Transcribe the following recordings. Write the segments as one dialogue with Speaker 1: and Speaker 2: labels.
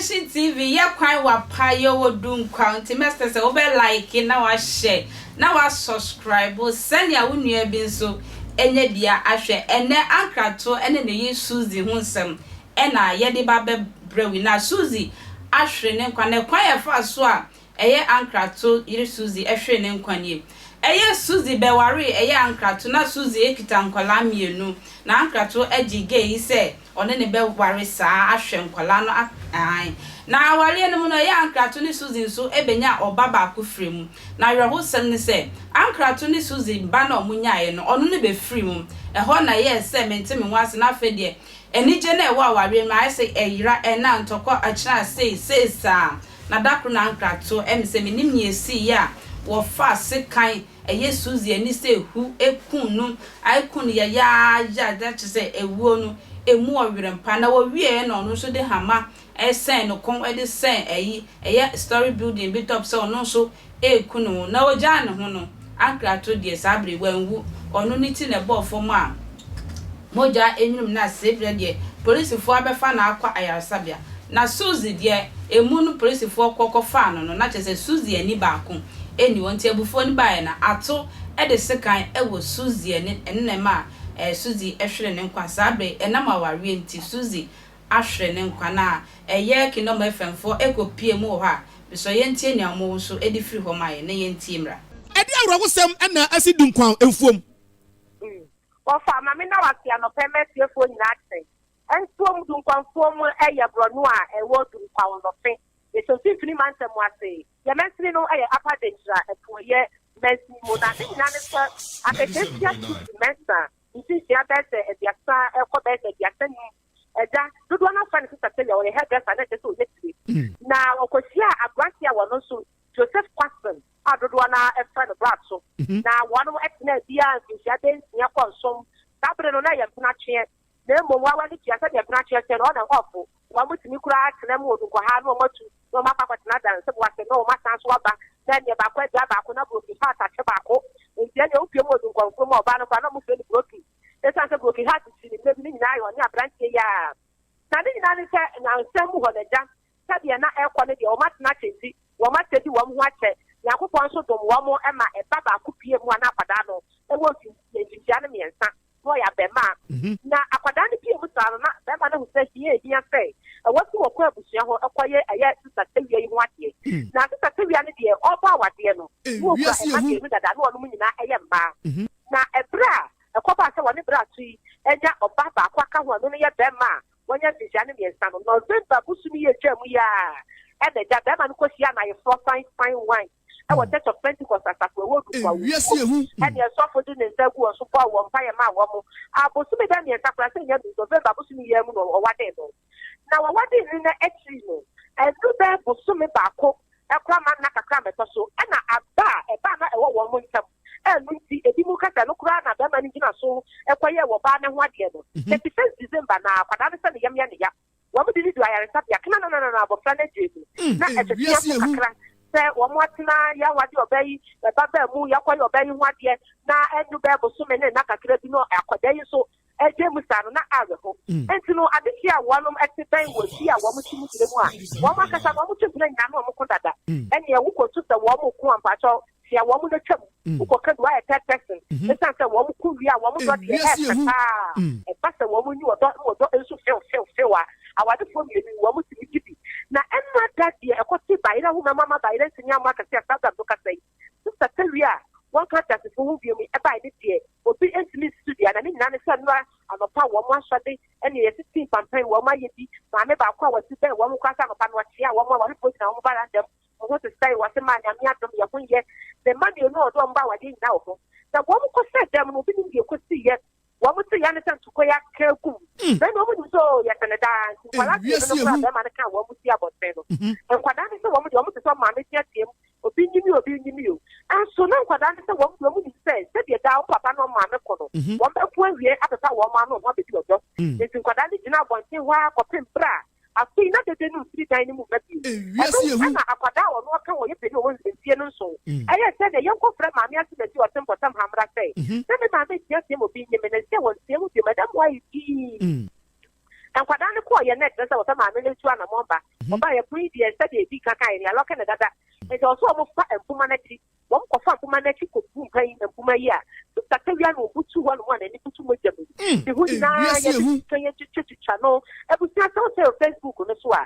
Speaker 1: Nation TV yɛ kwan wapa yɛ wɔ Dunkwa nti mɛsrɛ sɛ wobɛ like na wahyɛ na wa subscribe sɛnea wo nua bi nso anya bia ahwɛ. Ɛnɛ Ankrato ne ne yere Suzy ho nsɛm ɛna yɛde ba bɛbrɛ wo na Suzy ahwere ne nkwa na kwan yɛfa so a ɛyɛ Ankrato yere Suzy ɛhwere ne nkwa nie. Ɛyɛ Suzy bɛwaree ɛyɛ Ankrato na Suzy ekita nkwadaa mmienu na Ankrato agye gay yi sɛ ɔne ne bɛware saa ahwɛ nkwadaa no ahan. Na awareɛ no mu no, ɛyɛ Ankrato ne Suzy nso bɛnya ɔba baako firi mu. Na awerɛhosɛm ne sɛ, Ankrato ne Suzy ba no a ɔmo nyaeɛ no, ɔno no bɛfiri mu. Ɛhɔ na ɛyɛɛ sɛ mente me ho ase na afei deɛ anigye no a ɛwɔ awareɛ mu ayɛ sɛ ɛyera ɛna ntɔkwa akyerɛ a sei sei saa. Na da koro na Ankrato ɛmi sɛ menim nea esiiɛ a wɔfa sekan ɛyɛ Suzy ani sɛ ehu ekum no ekum no yɛyaaya na kyerɛ sɛ ewuo no emu ɔwerɛ na wɔwie na ɔno nso de hama ɛsɛn no kɔn ɛde sɛn ɛyi ɛyɛ story building bi top sɛ ɔno nso eku ne ho na ogyaa ne ho no. Ankrato deɛ, saa bere wanwu, ɔno ne ti na ɛbɔɔ fam a mogya enwum na sebrɛ deɛ polisifoɔ abɛfa na akɔ ayaresabea. Na Suzy deɛ, emu no polisifoɔ kɔ kɔfaa no na kyerɛ sɛ Suzy ani baako ɛni wɔn nti abufuo no baeɛ na ato ɛde sekan ɛwɔ Suzy ani. Ɛno na ɛma Suzy ɛhwere ne nkwa. Saa bere ɛnam awareɛ nti Suzy ahwere ne nkwa na ɛyɛ Kingdom FM foɔ ɛkɔpie mu wɔ hɔ a bisɔ yɛntie nea ɔmo nso ɛde firi hɔ ma yɛ na yɛntie mmra.
Speaker 2: Ɛde awerɛhosɛm ɛna asi Dunkwan mfuom.
Speaker 3: Wɔfa maame na wase anɔpɛ mɛtiefoɔ nyinaa kyerɛ nsuom Dunkwanfoɔ mu ɛyɛ borɔno a ɛwɔ Dunkwan nɔfe yɛhyɛ mfimfini mantam ase. Yɛ mansini no ɛyɛ Upper Denkyira Apuoyɛ mansini mu. Na ne nyinaa ne sɛ Aketesia Suzy Mɛnsa mfinhyia bɛyɛ sɛ 30 ɛkɔ bɛyɛ sɛ 35 ɛgya dodoɔ no afa ne sisa sɛ yɛ ɔyɛ hairdresser na ɛkyɛ sɛ ɔyɛ tire na ɔkɔhyia aberante a wɔno nso Joseph Kwason a dodoɔ no ɛfrɛ no Braso na wɔn ɛtena biara mfinhyia bɛyɛ 6 kɔ 7. Saa bere no na yɛ mpenatweɛ na mmom wawa ne tua sɛdeɛ mpenatweɛ kyɛ no ɔna ɔfo wɔn mutumi koraa tena mu wɔ Dunkwa ha na wɔn atu na wɔn akɔ akɔtena danse bo ase na wɔn asan so aba na ɛneɛ baako agya baako na broken heart akyɛ baako. Nti ɛneɛ wopie mu wɔ Dunkwa nkurom a ɔbaa no koraa na wɔn fɛ no broken esan sɛ broken heart si ne mmerɛ bi ne nyinaa yɛ ɔne aberanteɛ yi a na ne nyinaa ne sɛ nyansɛm mu hɔ n'agya sɛdeɛ na ɛkɔ no deɛ wɔn atena akyɛ nti wɔn akyɛ di wɔn ho akyɛ. Nyankopɔn nso dom wɔn ma ɛba baako pie mu a na akwadaa no ɛwɔ mfinhyia no 3 na ɔyɛ abɛɛmaa. Na akwadaa no pie mu saa no na bɛrima no ho sɛ hia ehia sɛ ɛwɔ so wɔkɔ abusua hɔ ɛkɔyɛ ɛyɛ sisa tewia yi ho adeɛ. Na sisa tewia no deɛ ɔbɔ awadeɛ no na okura ɛma mmienu dada na wɔn nyinaa ɛyɛ mmaa. Na ɛberɛ a ɛkɔbaa sɛ wɔne berɛ ato yi ɛnya ɔba baako aka ho a no yɛ bɛrima a wɔnya mfinhyia no 3 no, November bosomi yɛ atwa mu yi a ɛna agya bɛrima no kɔhyia na ayeforɔ fine fine wine ɛwɔ Church of Pentecost asafo ɛwɔ Dukwa
Speaker 2: wuo.
Speaker 3: Ɛne ɛsɔfo de ne nsa gu wɔn so bɔɔ wɔn mpaeɛ maa wɔn mo abosomi bɛ 3 koraa sɛ nya bi November bosomi yɛ mu no ɔwade no na wɔwade no na akyiri no ɛnu bɛɛ bosome baako ɛkora ma nna kakra mɛtɔ so ɛna aba a ɛba na ɛwɔ wɔn mo ntam ɛnu nti ebi mu kasa no koraa na bɛrima no gyina so ɛkɔyɛ wɔ baa ne ho adeɛ no 31 December na akwadaa no sɛ ne yam yɛ ne ya wɔn de ne du ayaresabea kena na na na abɔfra no agye mu na ɛtete so kakra sɛ wɔn atena yɛawade ɔbaa yi ɛba baa mu yɛakɔyɛ ɔbaa yi ho adeɛ na ɛnu bɛɛ bosome ne nna kakra bi no akwadaa yi nso ɛgye mu saa no na awerɛho. Nti no adehyɛ a wɔnom ɛte bɛn wɔ fi a wɔn ti mu gyina mu a wɔn akasa na wɔn twe mpena nyinaa na wɔn ko dada ɛnea wokɔtu sɛ wɔn ko ampakyɛw tia wɔn no twam wokɔka bi wayɛ third person esan sɛ wɔn ko wie a wɔn dɔ deɛ ɛɛfɛ paa ɛba sɛ wɔn nyi wɔdɔ wɔdɔ nso few few few a awadefoɔ mmienu wɔn ti di bi na ɛnna da deɛ ɛkɔte bayerɛ ho mɛma bayerɛ ntumi ama akɛse a saa do kasa yi sisa tɛwi a wɔn ka dasefo ho bio mu ɛbaa ne deɛ obi ntumi nsi dua na ne nyinaa ne sɛ nnora anɔpa wɔn asɔde ɛne yɛsisi mpampan wɔn ayɛ bi maame baako a wɔsi bɛn wɔn kɔ asa anɔpa no ɔkyea wɔn a wɔn gyina wɔn baranda mu wɔn ho te sɛ wɔsi maa Nyame adom yɛ ho yɛ ne mma mmienu a ɔde wɔn ba awadeɛ nyinaa wɔ hɔ na wɔn kɔ sɛ dɛm no obi nim deɛ kɔsi yɛ wɔn ti yɛ ne sɛ ntokɔ yɛ aka gum bɛn na wɔn nim sɛ yɛsɛ ne daa nti nkwadaa mmienu no kora bɛrima no ka wɔn si abɔnten no nkwadaa no sɛ wɔn deɛ wɔn te sɛ maame teatea mu obi nyimi obi nyimi o nso na nkwadaa no sɛ wɔn deɛ wɔn nim sɛ sɛdeɛ daa wɔn papa no maame kɔ no wɔn bɛko awie apepa wɔn ano wɔn abɛdi ɔdɔ nti nkwadaa no gyina abɔnten hɔ a kɔpem bere a afei na dede no mfiri dan no mu ba bio. Ɛno ɛna akwadaa a ɔno ɔka wɔ yɛ panyin wɔ mfie no nso ɛyɛ sɛ deɛ yɛnkɔ frɛ maame ase na si ɔte mpɔtam ha mmra sɛ sɛ me maame teatea mu obi nyimi na sɛ wɔn ntea mu bio madam ayɛ pii. Nkwadaa no kɔɔeɛ no na ɛkyerɛ sɛ wɔsɛ maame no tu anamɔn ba. Ɔbaeɛ pono yi deɛ sɛdeɛ ɛdii kan kaeɛ no yɛalɔke no dada. Nti ɔsɛ wɔfa mpoma no akyi. Wɔn kɔfa mpoma no akyi kɔbu mpa yi mpoma yi a Sista Tawia na ɔbutu hɔ nom a n'ani butu mogya mu. Ne ho nyinaa
Speaker 2: Ewiase
Speaker 3: yɛde
Speaker 2: ehu.
Speaker 3: twitwa yɛtwitwatwitwa no. Abusua sɛ wohwɛ wɔ Facebook no so a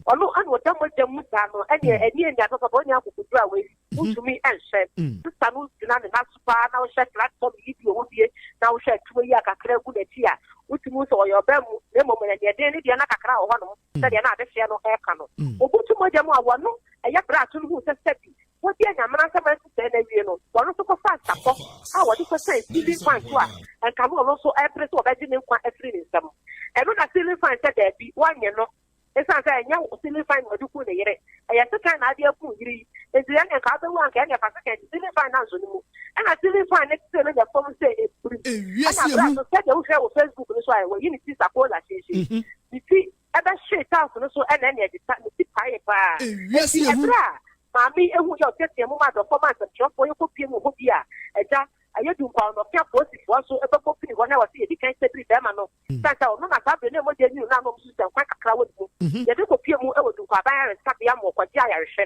Speaker 3: ɔno ana ɔda mogya mu saa no ɛneɛ ɛne aniaso papa ɔnni akokoduru a wei wontumi nhwɛ. Sista no gyina ne nan so paa na wohwɛ platform yi bi ɔwɔ bie na wohwɛ atuo yi a kakra gu n'akyi a wotumi hu sɛ ɔyɛ ɔbaa mu na mmom ɛneɛden ne deɛ na kakra wɔ hɔnom sɛdeɛ na adehyeɛ no ɛka no. Ɔbutu mogya mu a wɔno ɛyɛ berɛ a to no hu sɛ sɛbi Wodi anyamena nsɛm a ɛte sɛɛ no awie no, wɔn nso kɔfaa sapɔ a wɔde kɔsian ceiling fan so a anka na ɔno nso repere sɛ wɔbɛgye ne nkwa afiri ne nsam. Ɛno na ceiling fan sɛ daabi, wɔannye no. Esiane sɛ ɛnyɛ ceiling fan na ɔde kuu ne yere, ɛyɛ sekan na ade aku yere yi, enti ɛnneɛ anka wobɛwu a anka ɛnneɛ fa sekan nti ceiling fan no ansɔ ne mu. Ɛna ceiling fan no tetee no yɛ fam sɛ ɛpirim.
Speaker 2: Ewiase
Speaker 3: Ɛna berɛ a
Speaker 2: ehu.
Speaker 3: so sɛdeɛ wohwɛ wɔ Facebook no so a wɔayi ne ti sakola hyeehyee, ne ti ɛbɛhwee tiles no so ɛna ɛne ɛde ta ne ti paee paa.
Speaker 2: Ewiase
Speaker 3: Enti
Speaker 2: ehu.
Speaker 3: ɛberɛ a maame yi huu yɛ ɔteatea mu ma adɔfoɔ ma nsɛmtwerɛfoɔ yɛ kɔpie mu hɔ bi a agya ɛyɛ Dunkwa Ɔnɔfe apolisifoɔ nso bɛkɔ pini hɔ na ɛwɔ sɛ yɛdi kan sɛbiri bɛrima no sane sɛ ɔno na saa berɛ no mogya nwunu no a na ɔmo susu sɛ nkwa kakra wɔ ne mu. Yɛde kɔpie mu wɔ Dunkwa Aban Ayaresabea ma ɔkɔgye ayarehwɛ.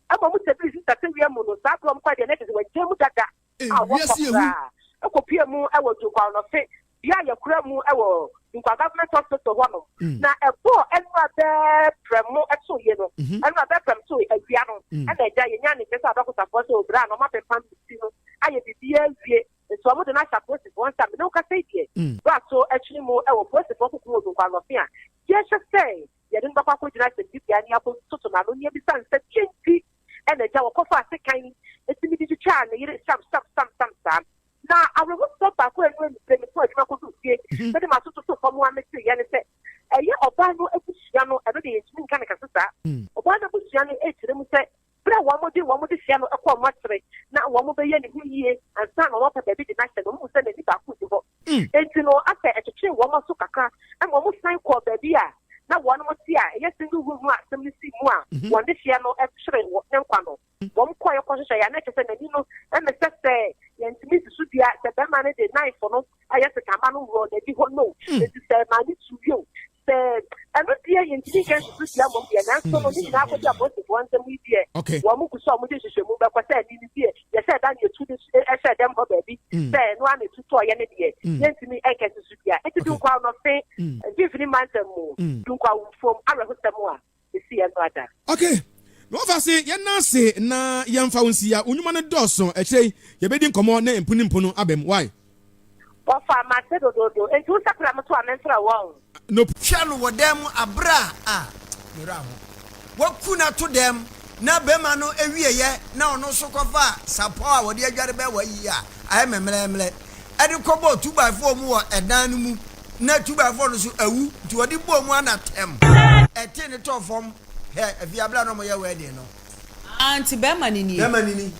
Speaker 3: Ɛma ɔmo sɛbiri sista sɛ wia mu no saa berɛ ɔmo kɔɛ deɛ na kyerɛ sɛ wagya mu dada a wɔkɔ
Speaker 2: Ewiase ehu.
Speaker 3: koraa kɔpue mu wɔ Dunkwa Ɔnɔfe, bea a yɛkora mu wɔ Dunkwa Government Hospital hɔnom, na ɛbɔɔ nnora bɛɛ prɛmo tooeɛ no, nnora bɛɛ prɛm tooe awia no, ɛna agya yɛnyaa ne nkyɛ sɛ adɔkotafoɔ sɛ obira no, wɔapempam ne ti no ayɛ biribiara awie, nti wɔde no ahyɛ apolisifoɔ nsa. Me ne wo kasa yi deɛ, bra so akyiri mu wɔ polisifoɔ koko wɔ Dunkwa Ɔnɔfe a, yɛhwɛ sɛ yɛde no bɛkɔ akɔgyina asɛnnibea ne akɔtoto n'ano ne abisa no sɛ deɛ nti na agya wɔkɔfaa sekan tumi de twitwaa ne yere sam sam sam sam saa. Na awerɛhosɛm baako a ɛno anibere mekɔɔ adwuma kɔduu fie mede m'aso totoo fam ara meteeɛ ne sɛ ɛyɛ ɔbaa no abusua no, ɛno deɛ yɛntumi nka no kɛse saa, ɔbaa no abusua no rekyerɛ mu sɛ Bere a wɔde wɔn dehyeɛ no kɔɔ mɔkyere na wɔbɛyɛ ne ho yie ansa na wɔapɛ baabi de no ahyɛ no, wɔhuu sɛ n'ani baako nni hɔ. Enti no, afei ɛtwetwee wɔn aso kakra ma wɔsan kɔɔ baabi a na wɔn te a ɛyɛ single room no a asɛm no sii mu a wɔn dehyeɛ no hweree ne nkwa no. Wɔkɔeɛ kɔhwehwɛeɛ a, na kyerɛ sɛ n'ani no mmesɛ sɛ yɛntumi nsi so dua sɛ barima no de knife no ayɛ sekamma no worɔɔ n'ani hɔ no. Enti sɛ ɛmaa no tuui o, Sɛ ɛno deɛ yɛntumi nka nsusu dua mmom deɛ, nanso no ne nyinaa kɔdi apolisifoɔ nsam yi deɛ, wɔn gu so a wɔde nhwehwɛmu bɛkɔ sɛ ɛne no deɛ yɛhyɛ da ne yɛtu de hyɛ dɛm hɔ baabi sɛ ɛno ara na ɛtu tɔɔyɛ no deɛ, yɛntumi nka nsusu dua. Enti Dunkwa Ɔnɔfe mfimfini mantam mu, Dunkwa Wumfom awerɛhosɛm a ɛsiiɛ no ada.
Speaker 2: Okay, na wɔfa ase yɛnna ase na yɛmfa wo nsi ya, wo nnwuma no dɔɔso, akyire yi yɛbɛdi nkɔmmɔ ne mpo ne mpo no abam, why?
Speaker 3: Wɔfa mase dodoodo, enti wo sakra me so a memfrɛ wɔn.
Speaker 2: No.
Speaker 4: Hwɛ no wɔ dan mu aberɛ a ah me werɛ aho. Waku no ato dan mu na barima no wieɛ na ɔno nso kɔfaa sapɔ a wɔde adware bɛɛwa yie a ayɛ mɛmlɛmlɛ de kɔbɔɔ two by four mu wɔ ɛdan no mu na two by four no nso awu nti wɔde bɔɔ mu ana tɛm ɛtee no tɔɔ fam hɛ afei aberɛ a na wɔyɛ wedding no.
Speaker 5: Ah nti bɛɛma no nie.
Speaker 4: Bɛɛma no ni.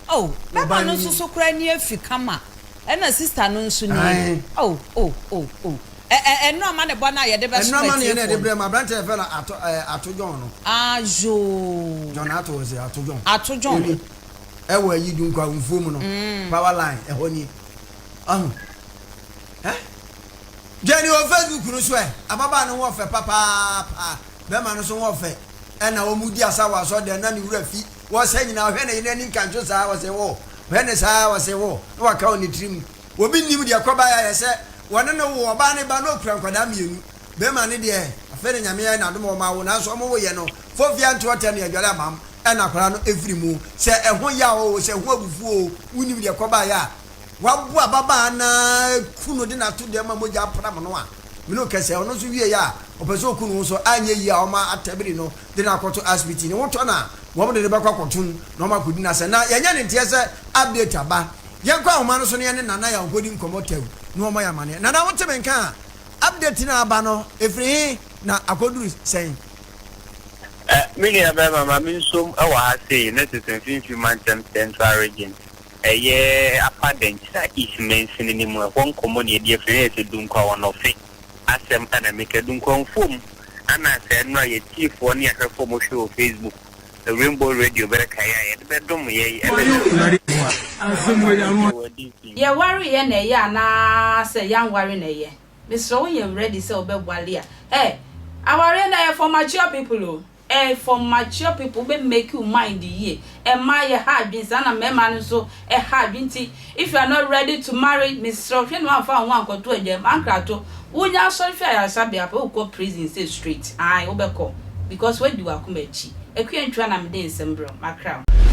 Speaker 5: Oh
Speaker 4: Na
Speaker 5: bɛɛma
Speaker 4: ɔbaa
Speaker 5: no
Speaker 4: no
Speaker 5: nso
Speaker 4: ni.
Speaker 5: so koraa ani afi kama ɛna sister no nso nie
Speaker 4: Ae.
Speaker 5: oh oh oh oh ɛ ɛ ɛno amanebɔ no a yɛde
Speaker 4: Ɛno
Speaker 5: bɛsom
Speaker 4: amaneɛ na yɛde
Speaker 5: atiefoɔ no.
Speaker 4: brɛ mo aberanteɛ a yɛfrɛ no Ato ɛɛ Ato John no.
Speaker 5: Ah yoo.
Speaker 4: John Ato ɔsɛ Ato John.
Speaker 5: Ato John.
Speaker 4: Ɛni ɛwɔ ayi Dunkwa nfuo mu no power line ɛhɔ nie ɔho ɛ Jenny wɔ Facebook no so ɛ ababaa no ho ɔfɛ papaapa bɛma no so ho ɔfɛ. Ɛna wɔn di asa wɔ asɔrdan na ne wura fi wɔsɛ nyinaa ɔhwɛ ne yere ani nkanso saa wɔsɛ wɔ hwɛ ne saa wɔsɛ wɔ na waka wɔ ne tirim obi nnim deɛ kɔba yɛ ayɛ sɛ wɔne no wo ɔbaa ne ba na okura nkwadaa mmienu bɛrima ne deɛ afei ne nyame ayɛ n'adom wɔn awo nanso wɔn wo yɛ no fofia ntoɔ tɛ ne adwale amam ɛna akwadaa no efiri mu sɛ ɛho yaw o sɛ ɛho abufuo o wonim deɛ kɔba yɛ a Waboa ababaa no ara ku no de no ato dɛm ma mogya apram no a, me ne wo kɛsɛ, ɔno nso wieɛ a, ɔpɛ sɛ ɔku ne ho nso, anyɛ yie a wɔma atabiri no de no akɔto asipiti, ne ho tɔ no a, wɔn de no bɛkɔ akɔtom na wɔn akɔdi no asɛm. Na yɛnyɛ ne nteɛ sɛ update aba. Yɛnkɔ ahoma no so na yɛne Nana Yaw nkɔdi nkɔmmɔ tɛw na wɔmmɔ yɛn amaneɛ. Nana wote me nka a, update no a aba no, ɛfiri he na akɔduru sɛn?
Speaker 6: Me nua bɛrima ma me nsom wɔ ha sei ne tete mfimfini mantam central region. Ɛyɛ Upper Denkyira East mansini no mu, ɛhɔ nkɔmmɔ na yɛdi afiri na yɛsɛ Dunkwa Ɔnɔfe asɛm na meka. Dunkwa Mfuom ana sɛ nnora yɛtiefoɔ ne ahwɛfoɔ a wɔhwɛ wɔ Facebook, Rainbow Radio bɛkaeɛ a yɛde bɛdom yɛn ɛbɛda
Speaker 1: Yɛwareeɛ na ɛyɛ anaa sɛ yɛanware na ɛyɛ? Mesrɛ wo yɛ ready sɛ wobɛwale a, hey, awareɛ no ɛyɛ for mature people o. Ɛyɛ for mature people, wobɛ make wo mind yie. Mmaa yɛ ha adwene saa na mmarima no nso ha adwene nti if you are not ready to marry, mesrɛ wo hwɛ na wamfa wo ho ankɔto adwam, ankrato, wonya asɔre fi ayaresabea pɛ wokɔ prison sɛ straight, ae wobɛkɔ because woadi w'akoma akyi. Akua Ntwa na mede nsɛm brɛ wo, makra wo.